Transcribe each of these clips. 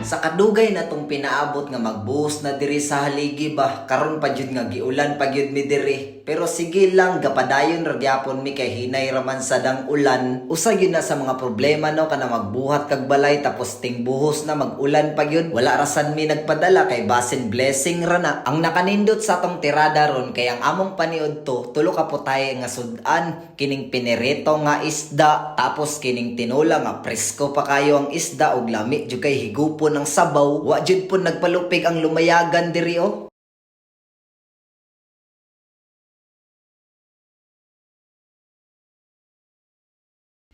Sa kadugay na tong pinaabot nga magbuhos na diri sa haligi ba, karon pa jud nga giulan pa gyud mi diri. Pero sige lang, gapadayon ra gyapon mi kay hinay raman sa dang ulan. Usa gyud na sa mga problema, no, kana magbuhat kag balay tapos tingbuhos na mag-ulan pa gyud. Wala ra sad mi nagpadala kay basin blessing ra na. Ang nakanindot sa atong tirada ron kay ang among paniud to, tulo ka putahe nga sudan, kining pinirito nga isda, tapos kining tinola nga presko pa kayo ang isda ug lami jud kay higupon ang sabaw. Wa jud pud nagpalupig ang lumayagan diri oh.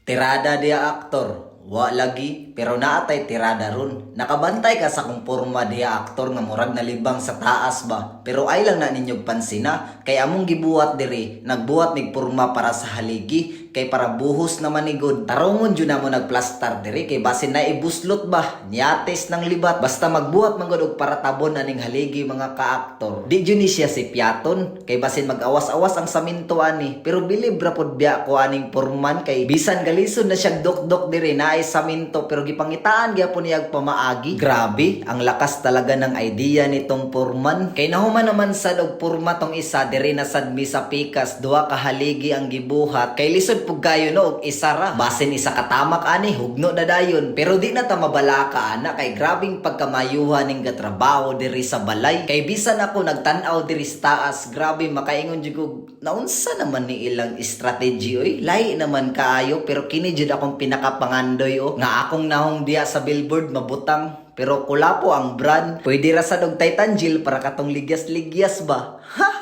Tirada diya, aktor. Wa lagi, pero naatay tirada ron. Nakabantay ka sa kung porma diya, aktor, nga murag nalibang sa taas ba. Pero ay lang na ninyog pansina, kay among gibuhat diri, nagbuhat mig porma para sa haligi, kay para buhos na manigod. Tarongon jud na mo nagplastar diri, kay basin na ibuslot ba, niyates ng libat. Basta magbuhat man gud og para tabon aning haligi, mga kaaktor. Di jud ni siya si piaton, kay basin mag-awas-awas ang saminto ani. Pero bilib ra pod biya ko aning porman kay bisan galisod na siya dok-dok diri naay saminto pero gipangitaan gyapon niya og pamaagi. Grabe, ang lakas talaga ng idea nitong porman. Kay nahuman naman sad og porma tong isa, diri na sad mi sa pikas, duha ka haligi ang gibuhat. Kay lisod pug kayo no og isa ra. Basin isa katamak ani hugno na dayon. Pero di na ta mabalaka ana kay grabing pagkamayuhan ning gatrabaho diri sa balay. Kay bisan ako nagtan-aw diri sa taas, grabe makaingon jud kog naunsa naman ni ilang strategy oy. Lahi naman kaayo pero kini jud akong pinakapangandoy oh. Nga akong nahong diya sa billboard mabutang pero kulapo ang brand. Pwede ra sad og Titan Gel para katong ligyas-ligyas ba. Hahay!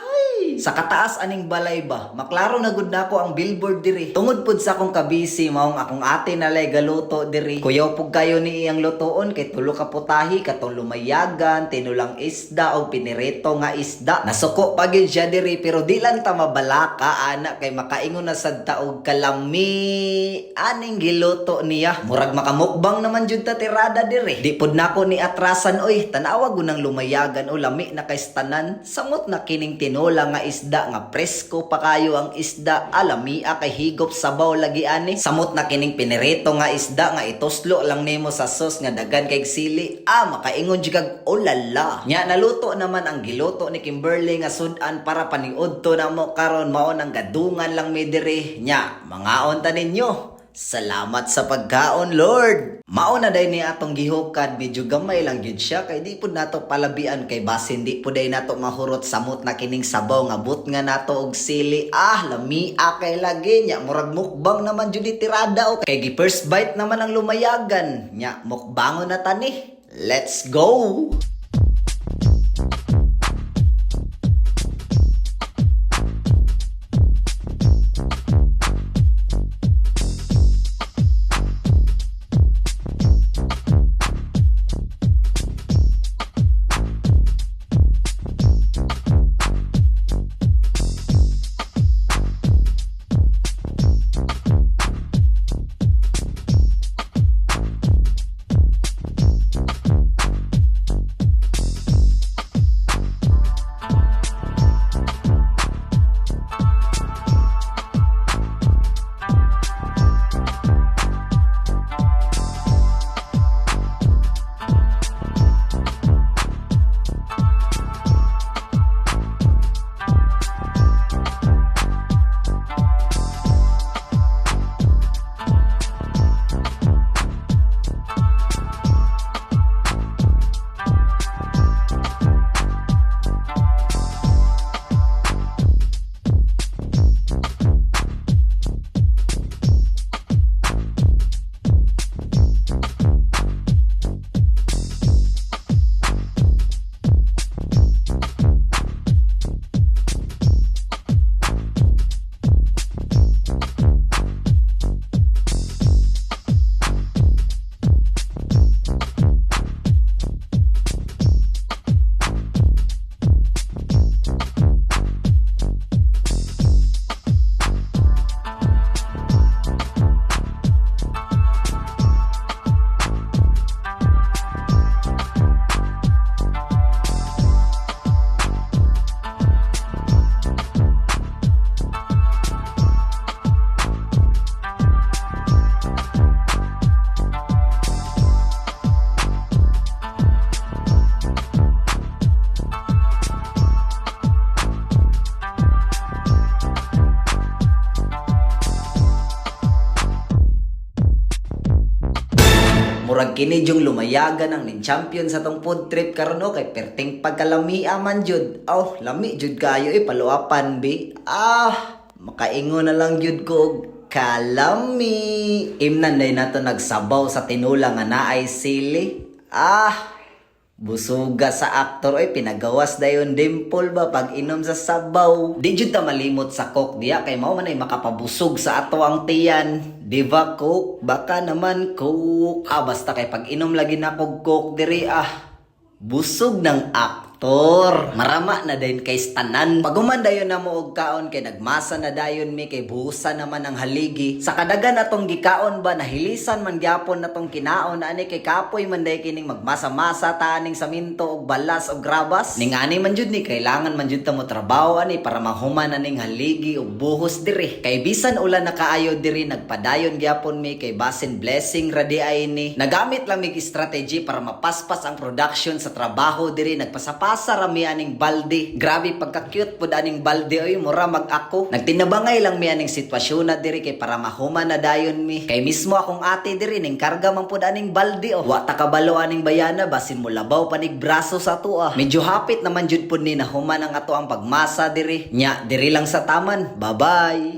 Sa kataas aning balay ba, maklaro na gud nako ang billboard diri. Tungod pud sa akong kabisi, maong akong ate na lay galuto diri. Kuyaw pug kayo ni iyang lutoon kay tulo ka putahi, katong lumayagan, tinulang isda o pinirito nga isda. Nasuko pa gyud siya diri pero di lang ta mabalaka ana kay makaingon na sad ta og kalami aning giluto niya. Murag makamukbang naman jud ta tirada diri. Di pud nako ni atrasan oy, tanawa gud nang lumayagan o lami na kay tanan. Samot na kining tinola nga isda nga presko pa kayo ang isda, alamia kay higop sabaw lagi ani. Samot na kining pinirito nga isda nga ituslo lang nimo sa sauce nga dagan kay sili. Ah, makaingon jud kag olala. Nya naluto naman ang giluto ni Kimberly nga sudan para paniudto na mo karon, mao nang gadungan lang mi diri. Nya mangaon ta ninyo. Salamat sa pagkaon, Lord. Mao na day ni atong gihukad, medyo gamay lang gyud siya kay di pud nato palabian kay basin di pud day nato mahurot. Samot na kining sabaw nga but nga nato og sili. Ah, lamia kay lagi nya murag mukbang naman jud ni tirada o kay gi first bite naman ang lumayagan. Nya mukbangon na tani. Let's go. Apan kini yung lumayagan ang nin champion sa tong food trip karon oh, kay perting pagkalamia man jud. Oh, lami jud kayo eh, paluapan bi. Ah, makaingon na lang jud ko og kalami. Imnan day nato nagsabaw sa tinula nga naay sili. Ah, busuga sa aktor oy, pinagawas dayon dimple ba pag inom sa sabaw. Di jud ta malimot sa Coke diya kay mao man ay makapabusog sa ato ang tiyan. Di ba, Coke? Baka naman, Coke. Ah, basta kay pag inom lagi na kog Coke diri ah. Busog ng aktor. Marama na din kay tanan. Paguman dayon na mo og kaon kay nagmasa na dayon mi kay buhusan naman ang haligi. Sa kadagan atong gikaon ba, nahilisan man gyapon natong kinaon ani kay kapoy man day kining magmasa-masa ta aning saminto og balas og grabas. Ning ani man jud ni kailangan man jud ta mo trabaho ani para mahuman aning haligi og buhos diri. Kay bisan ulan na kaayo diri, nagpadayon gyapon mi kay basin blessing ra di ay ni. Nagamit lang mig strategy para mapaspas ang production sa trabaho diri, nagpasapasa ra mi aning balde. Grabe pagka-cute pud aning balde oy, mura mag ako. Nagtinabangay lang mi aning sitwasyon na diri kay para mahuman na dayon mi. Kay mismo akong ate diri ning karga man pud aning balde oh. Wa ta kabalo aning bayana, basin mo labaw panig braso sa ato ah. Medyo hapit naman jud pud ni nahuman ang ato ang pagmasa diri. Nya diri lang sa taman. Bye-bye.